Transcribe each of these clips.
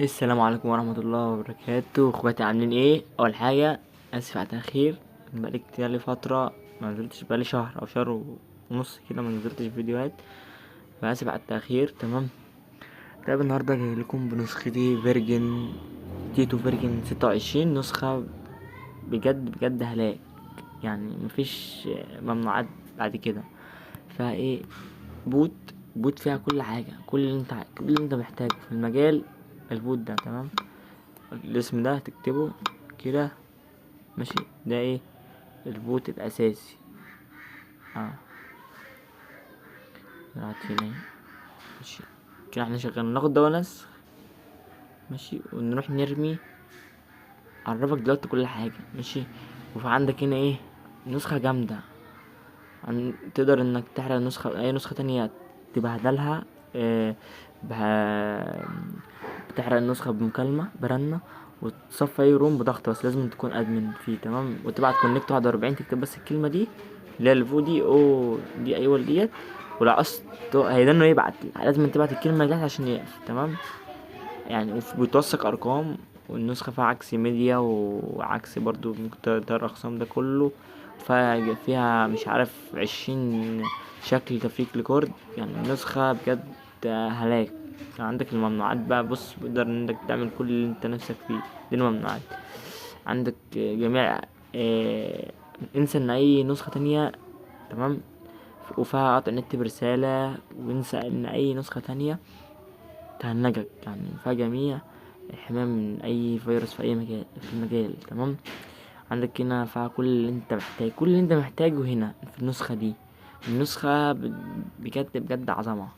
السلام عليكم ورحمة الله وبركاته. اخواتي عاملين ايه؟ اول حاجة اسف على التأخير، بقالي كتير لي فترة ما نزلتش، بقالي شهر او شهر ونص كده ما نزلتش فيديوهات، فاسف على التأخير. تمام. طيب النهاردة جاي لكم بنسختي version تيتو version 26، نسخة بجد بجد هلاك، يعني مفيش ممنوعات بعد كده. فايه bot فيها كل حاجة، كل اللي انت محتاجه في المجال ال bot ده. تمام. الاسم ده هتكتبه كده ماشي، ده ايه ال bot الاساسي. راحت فين اهي. ماشي كده احنا شغالين، ناخد ده ونسخ ماشي، ونروح نرمي. اعرفك دلوقتي كل حاجة ماشي. وفي عندك هنا ايه نسخة جامدة، تقدر انك تحرق النسخة، اي نسخة تانية تبهدلها. بتحرق النسخة بمكالمة برنة، وتصفي اي room بضغط، بس لازم تكون admin فيه. تمام. وتبعت connect 41، تكتب بس الكلمة دي اللي هي الفو دي او دي، ايوه ديت. ولو عاوز هيدنه يبعت، لازم تبعت الكلمة دي عشان يقف. تمام. بتوثق ارقام، والنسخة فيها عكس ميديا وعكس برضو ممكن تقرا اخصام ده كله. فيها مش عارف 20 شكل تفكيك لكورد، يعني النسخة بجد هلاك. عندك الممنوعات بقى، بص تقدر انك تعمل كل اللي انت نفسك فيه، دي الممنوعات عندك جميع. انسى ان اي نسخة تانية. تمام. وفيها قطع نت برسالة، وانسى ان اي نسخة تانية تهنجك، يعني فيها جميع الحماية من اي فيروس في اي مجال في المجال. تمام. عندك هنا فيها كل اللي انت محتاج، كل اللي انت محتاجه هنا في النسخة دي. النسخة بجد بجد عظمة،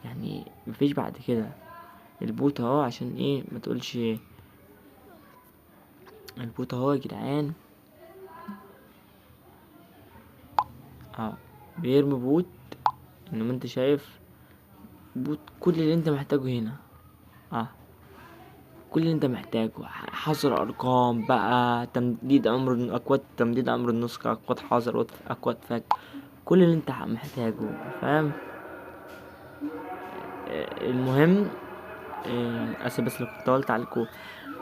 يعني مفيش بعد كده. ال bot اهو، عشان ايه ما تقولش ال bot اهو يا جدعان. بيرمي bot، انما انت شايف bot كل اللي انت محتاجه هنا. كل اللي انت محتاجه، حظر ارقام بقى، تمديد عمر اكواد تمديد عمر النسخة، اكواد حظر، اكواد فك، كل اللي انت محتاجه، فاهم؟ المهم، اسف بس لو كنت طولت عليكم،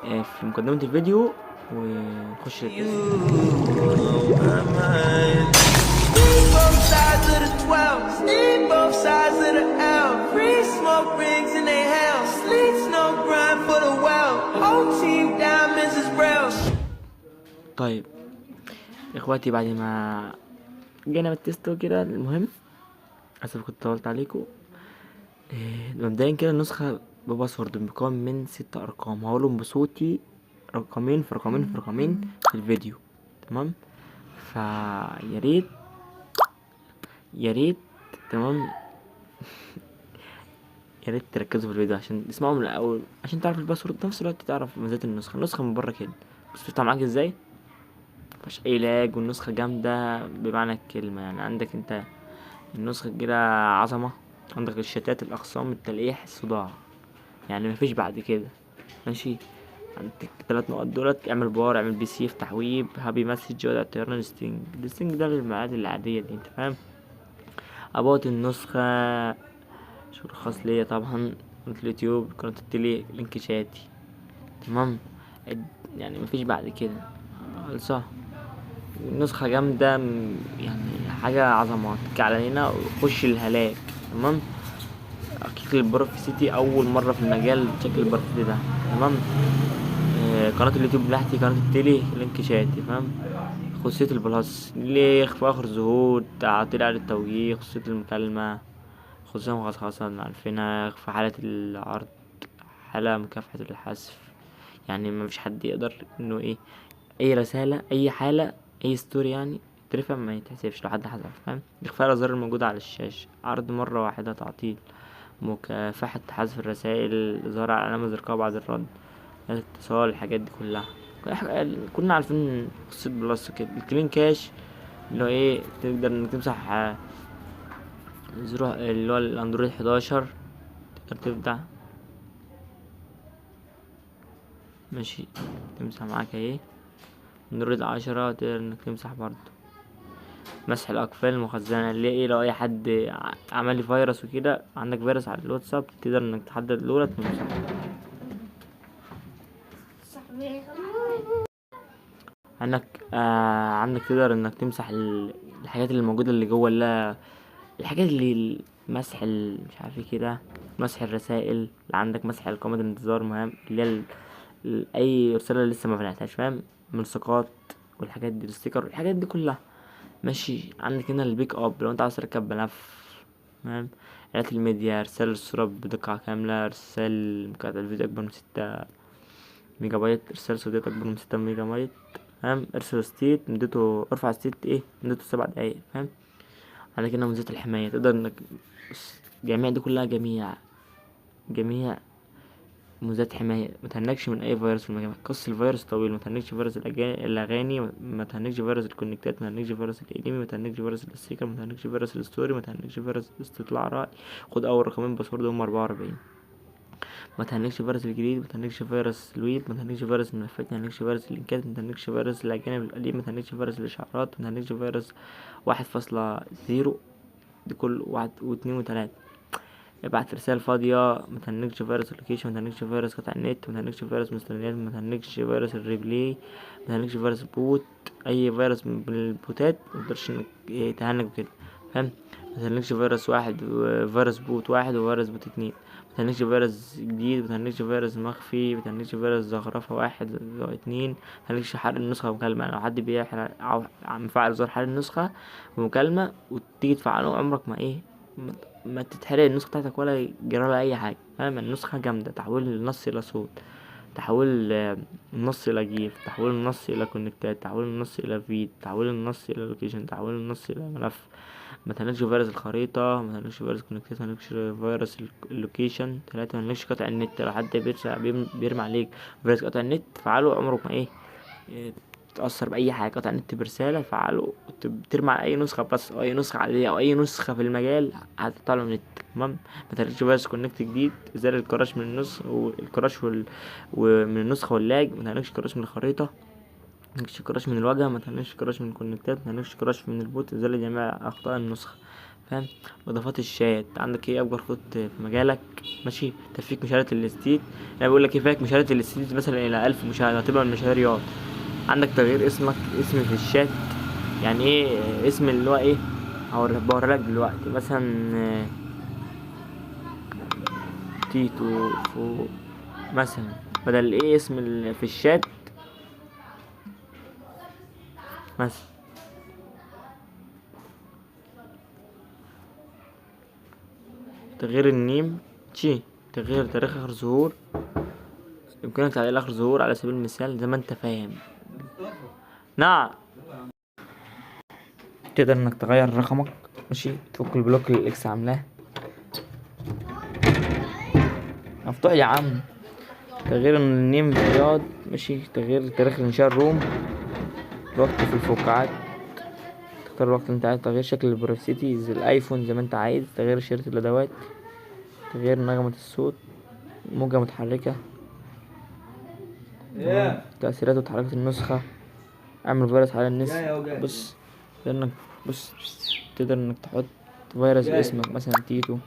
في مقدمة الفيديو، ونخش لل test. Both sides of the 12, need both sides of the L. Free smoke rings in they hell, sleep snow grind for the well. Whole team diamonds is real. اخواتي، بعد ما جينا بال test وكده، المهم اسف كنت طولت عليكم. مبدئيا كده النسخة ب password مكون من 6 ارقام، هقولهم بصوتي، رقمين في رقمين في رقمين في الفيديو. تمام. فيا ريت، يا ريت، تمام، يا ريت تركزوا في الفيديو عشان تسمعوا من الاول، عشان تعرف ال password، في نفس الوقت تعرف مزايا النسخة. النسخة من بره كده بس بتفتح معاك ازاي، مفيهاش اي lag، والنسخة جامدة بمعنى الكلمة. عندك انت النسخة كده عظمة، عندك الشتات، الاخصام، التلقيح، الصداع، يعني مفيش بعد كده. ماشي. عندك 3 نقط دولت، اعمل بار، اعمل PC، افتح ويب، happy message، وضع الطيران، listing. listing ده للمعاد العادية دي، انت فاهم. about النسخة، شكر خاص ليا طبعا، قناة اليوتيوب، قناة التلي، link شاتي. تمام. مفيش بعد كده خالصة. النسخة جامدة، حاجة عظمة. تك على هنا وخش الهلاك. تمام. شكل البروف سيتي أول مرة في المجال شكل البروف سيتي ده. تمام. قناة اليوتيوب بتاعتي، قناة التلي، link شاتي، فاهم. خصوصية ال plus ليه في آخر ظهور، تعطيل على التوجيه، خصوصية المكالمة، خصوصية مخصصة عارفينها في حالة العرض، حالة مكافحة الحذف، يعني مفيش حد يقدر انه ايه، اي رسالة، اي حالة، اي story ترفع ما يتحسبش لو حد حذف، فاهم. اخفاء الازرار الموجودة على الشاشة، عرض مرة واحدة، تعطيل، مكافحة حذف الرسائل، ظهر علامة زرقاء بعد الرد، الاتصال، الحاجات دي كلها. كنا عارفين قصة plus كده. ال clean cache اللي هو ايه، تقدر انك تمسح، زروع اللي هو الاندرويد 11، تقدر تبدع ماشي، تمسح معاك اهي. اندرويد 10 تقدر انك تمسح برضو. مسح الاقفال المخزنة اللي ايه، لو اي حد عمل لي فيروس وكده، عندك فيروس على الواتساب تقدر انك تحدد له وتمسحه. عندك عندك تقدر انك تمسح الحاجات اللي موجودة اللي جوه، الحاجات اللي مسح مش عارف ايه كده، مسح الرسائل اللي عندك، مسح القائمة الانتظار مهم اللي هي اي رسالة لسه ما فتحتهاش، فاهم؟ ملصقات والحاجات دي، ال sticker والحاجات دي كلها، ماشي. عندك هنا ال backup لو انت عاوز تركب ملف، تمام. آلات الميديا، ارسال الصورة بدقة كاملة، ارسال مقاطع الفيديو اكبر من 6 ميجا بايت، ارسال صوتيات اكبر من 6 ميجا بايت، فاهم؟ ارسل state مدته، ارفع state ايه مدته 7 دقايق، فاهم؟ عندك هنا ميزات الحماية، تقدر انك بص، جميع دي كلها، جميع ميزات حماية، ما تهنكش من اي فيروس في المجال، قص الفيروس طويل، ما تهنكش فيروس الاغاني، ما تهنكش فيروس الكونكتات، ما تهنكش فيروس الانمي، ما تهنكش فيروس ال sticker، ما تهنكش فيروس ال story، ما تهنكش فيروس استطلاع رأي، خد اول رقمين password هم 44، ما تهنكش فيروس الجديد، ما تهنكش فيروس الويب، ما تهنكش فيروس الملفات، ما تهنكش فيروس اللينكات، ما تهنكش فيروس الاجانب القديم، ما تهنكش فيروس الاشعارات، ما تهنكش فيروس 1.0، دي كل 1 واتنين وتلاتة. ابعت رسائل فاضية، ما تهنكش فيروس ال location، ما تهنكش فيروس قطع النت، ما تهنكش فيروس مستندات، ما تهنكش فيروس ال replay، ما تهنكش فيروس bot، اي فيروس من البوتات ما تقدرش انك تهنك وكده، فاهم؟ ما تهنكش فيروس 1 وفيروس bot 1 وفيروس bot 2، ما تهنكش فيروس جديد، ما تهنكش فيروس مخفي، ما تهنكش فيروس زخرفة 1 2، ما تهنكش حرق النسخة بمكالمة. لو حد بيحرق أو مفعل زرار حرق النسخة بمكالمة وتيجي تفعله، عمرك ما ايه ما تتحرق النسخة بتاعتك ولا يجرى لها أي حاجة، فاهم؟ النسخة جامدة. تحويل النص إلى صوت، تحويل النص إلى GIF، تحويل النص إلى كونكتات، تحويل النص إلى feed، تحويل النص إلى location، تحويل النص إلى ملف. ما تهنكش فيروس الخريطة، ما تهنكش فيروس كونكتات، ما تهنكش فيروس ال location. 3، ما تهنكش قطع النت، لو حد بيرمي عليك فيروس قطع النت فعله، عمرك ما ايه تتأثر بأي حاجة. قطع النت برسالة فعله، ترمي على أي نسخة بس، أو أي نسخة عادية، أو أي نسخة في المجال هتقطع له النت، تمام؟ ما تهنكش فيروس connect جديد، إزالة ال crash من النص وال crash ومن النسخة وال lag، ما تهنكش crash من الخريطة، ما تهنكش crash من الواجهة، ما تهنكش crash من الكونكتات، ما تهنكش crash من ال bot، إزالة جميع أخطاء النسخة، فاهم؟ إضافات الشات، عندك ايه أكبر خط في مجالك، ماشي؟ تفكيك مشاهدة ال state، أنا بقول لك كفاية مشاهدة ال state مثلا إلى 1000 مشاهدة، هتبقى من مشاهير رياض. عندك تغيير اسمك، اسم في الشات، يعني ايه اسم اللي هو ايه، بوري لك دلوقتي مثلا تيتو فوق مثلا، بدل ايه اسم في الشات مثلا. تغيير ال name تشي، تغيير تاريخ اخر ظهور، يمكنك تعديل اخر ظهور على سبيل المثال زي ما انت فاهم. نعم، تقدر انك تغير رقمك، ماشي؟ تفك ال block اللي ال ex عاملاه مفتوح يا عم. تغيير ال name رياض، ماشي؟ تغيير تاريخ انشاء ال room، الوقت في الفقاعات، تختار الوقت اللي انت عايز، تغيير شكل ال privacy زي الايفون زي ما انت عايز، تغيير شريط الادوات، تغيير نغمة الصوت، موجة متحركة، تمام؟ تأثيرات وتحركات النسخة، اعمل فيروس على النسخ. بص، تقدر انك بص تقدر انك تحط فيروس باسمك مثلا تيتو،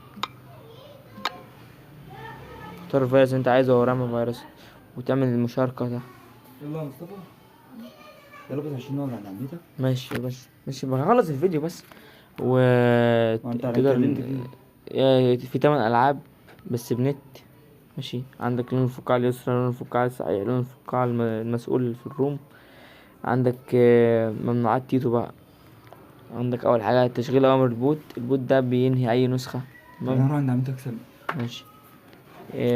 تختار الفيروس اللي انت عايزه ورمى فيروس، وتعمل المشاركة ده. يلا يا مصطفى، يلا بس عشان نقعد عند عمتك. ماشي يا باشا، ماشي، بخلص الفيديو بس. و ما انت تقدر اتكلمت فيه. في 8 العاب بس بنت، ماشي؟ عندك لون الفقاعة اليسرى، لون الفقاعة الصحيح، لون الفقاعة المسؤول في الروم. عندك ممنوعات تيتو بقى. عندك اول حاجة تشغيل اوامر البوت، البوت ده بينهي اي نسخة، تمام؟ انا هروح عند عمتك سلمى. ماشي.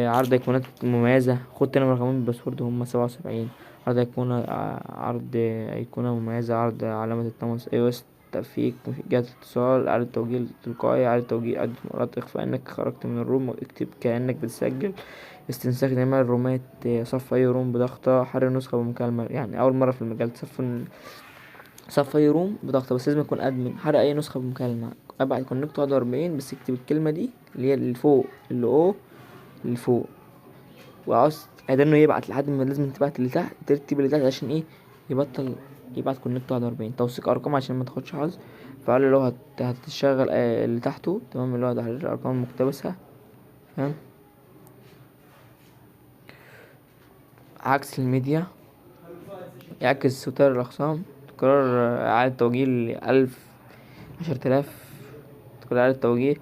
عرض ايقونات مميزة، خد تاني رقمين باسورد هم 77. عرض ايقونة، عرض ايقونة مميزة، عرض علامة التماس، اي او اس، تفكيك جهة اتصال، عرض توجيه تلقائي، عرض توجيه عدة مرات، اخفاء انك خرجت من الروم، اكتب كأنك بتسجل، استنساخ جميع الرومات، صف اي روم بضغطة، حرر نسخة بمكالمة. يعني اول مرة في المجال صف اي روم بضغطة، بس لازم يكون ادمن، حرق اي نسخة بمكالمة، ابعت connect 41، بس اكتب الكلمة دي اللي هي اللي فوق، اللي او اللي فوق، وعاوز ادي انه يبعت لحد ما لازم تبعت اللي تحت، ترتب اللي تحت عشان ايه يبطل يبعت connect 41. توثيق ارقام عشان ما تاخدش حظ، فقال اللي هو هتشغل، اللي تحته، تمام؟ اللي هو تحرير الارقام المقتبسة، فاهم؟ عكس الميديا، يعكس ستار الأخصام، تكرار إعادة توجيه لألف، 10,000، تكرار إعادة توجيه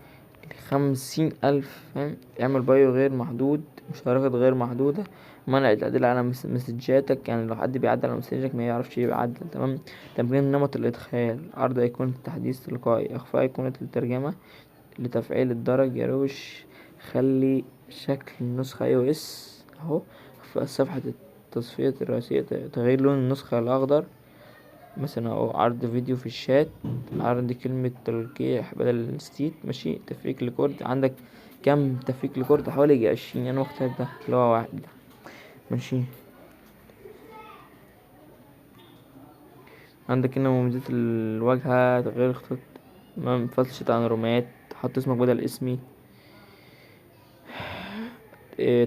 50,000، فاهم؟ اعمل bio غير محدود، مشاركات غير محدودة، منع التعديل على مسجاتك، يعني لو حد بيعدل على مسجاتك ما يعرفش يعدل، تمام. تمرين نمط الإدخال، عرض أيقونة التحديث تلقائي، إخفاء أيقونة الترجمة لتفعيل الدرج يا روش، خلي شكل النسخة iOS اهو، إخفاء صفحة التصفية الرئيسية، تغيير لون النسخة الأخضر مثلا اهو، عرض فيديو في الشات، عرض كلمة تلقيح بدل ال state، ماشي. تفكيك ل code، عندك كم تفكيك ل code؟ حوالي يجي 20، انا مختار ده اللي هو واحد ده، ماشي. عندك هنا مميزات الواجهة، تغيير خطط، تمام، فصل شات عن رومات، حط اسمك بدل اسمي،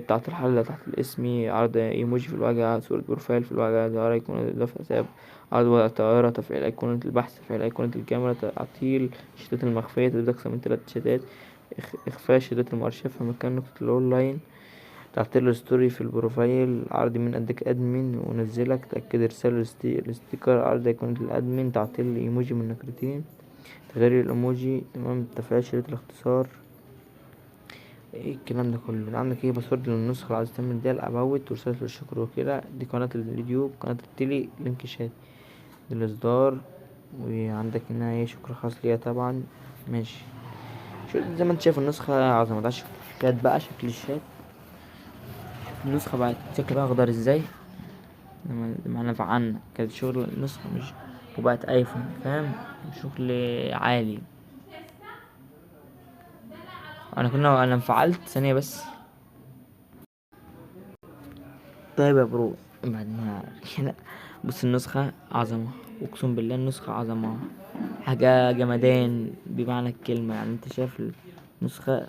تعطيل حالة تحت الاسمي، عرض ايموجي في الواجهة، صورة profile في الواجهة، ظهر ايقونة اضافة حساب، عرض وضع الطائرة، تفعيل ايقونة البحث، تفعيل ايقونة الكاميرا، تعطيل الشتات المخفية، تزيد اكثر من 3 شتات، اخفاء شتات المؤرشفة مكان نقطة الاونلاين، تعطيل ال story في ال profile، عرض من قدك admin ونزلك، تأكد ارسال ال sticker، عرض ايقونة ال admin، تعطيل الايموجي من نقرتين، تغيير الايموجي، تمام، تفعيل شريط الاختصار. ايه الكلام ده كله؟ عندك ايه password للنسخة اللي عايز تعمل ده، ال about ورسالة الشكر وكده. دي قناة اليوتيوب، قناة التلي، link chat للإصدار، وعندك هنا ايه شكر خاص ليا طبعا، ماشي. شوف زي ما انت شايف النسخة عظمة. ده شوف الشات بقى، شكل الشات، شوف النسخة بقى شكل بقى اخضر ازاي لما احنا فعلنا كانت شغل النسخة مش وبقت ايفون، فاهم؟ شغل عالي. انا انفعلت ثانية بس. طيب يا bro، بعد ما كده بص النسخة عظمة، اقسم بالله النسخة عظمة، حاجة جمدان بمعنى الكلمة. انت شايف النسخة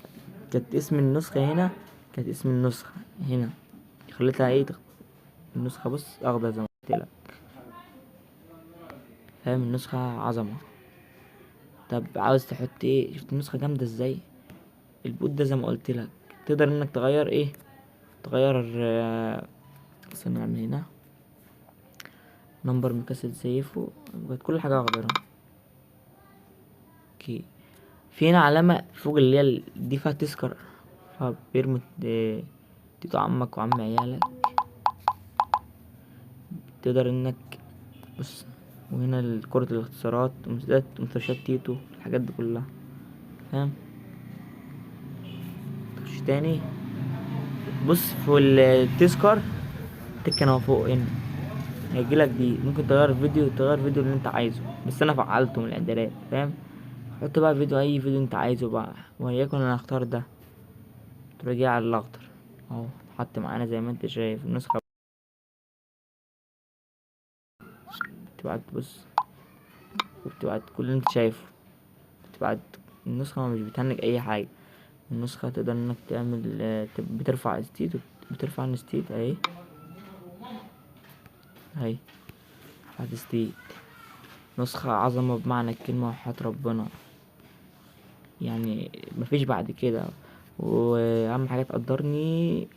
كانت اسم النسخة هنا، كانت اسم النسخة هنا خليتها ايه، النسخة بص اخضر زي ما قلت لك، فاهم؟ النسخة عظمة. طب عاوز تحط ايه؟ شفت النسخة جامدة ازاي؟ ال bot ده زي ما قلت لك تقدر انك تغير ايه، تغير، استنى نعمل هنا number مكسل سيفه، بقت كل حاجة اخضر اهو. okay، في هنا علامة فوق اللي هي دي فيها تذكر، فبيرمي تيتو عمك وعم عيالك. تقدر انك بص، وهنا كرة الاختصارات ومسدات ومفرشات تيتو، الحاجات دي كلها، فاهم؟ تخش تاني بص في التذكر تكن اهو فوق هنا هيجيلك دي، ممكن تغير فيديو، تغير فيديو اللي انت عايزه، بس انا فعلته من الاعدادات، فاهم؟ حط بقى فيديو، اي فيديو انت عايزه بقى، وليكن انا هختار ده، تروح جاي على الاخضر اهو، حط معانا زي ما انت شايف النسخة. بتبعت بص، وبتبعت كل اللي انت شايفه، بتبعت النسخة مش بتهنج اي حاجة. النسخة تقدر انك تعمل، بترفع state، بترفع state اهي، اهي رفعت state. نسخة عظمة بمعنى الكلمة وحياة ربنا، مفيش بعد كده. واهم حاجة تقدرني،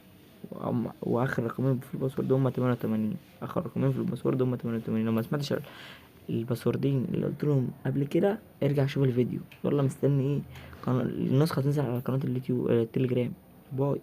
واخر رقمين في ال password هما 88، اخر رقمين في ال password هما 88. لو ما سمعتش الباسوردين اللي قلت لهم قبل كده ارجع شوف الفيديو. يلا مستني ايه؟ النسخة تنزل على قناة اليوتيوب، التليجرام. bye.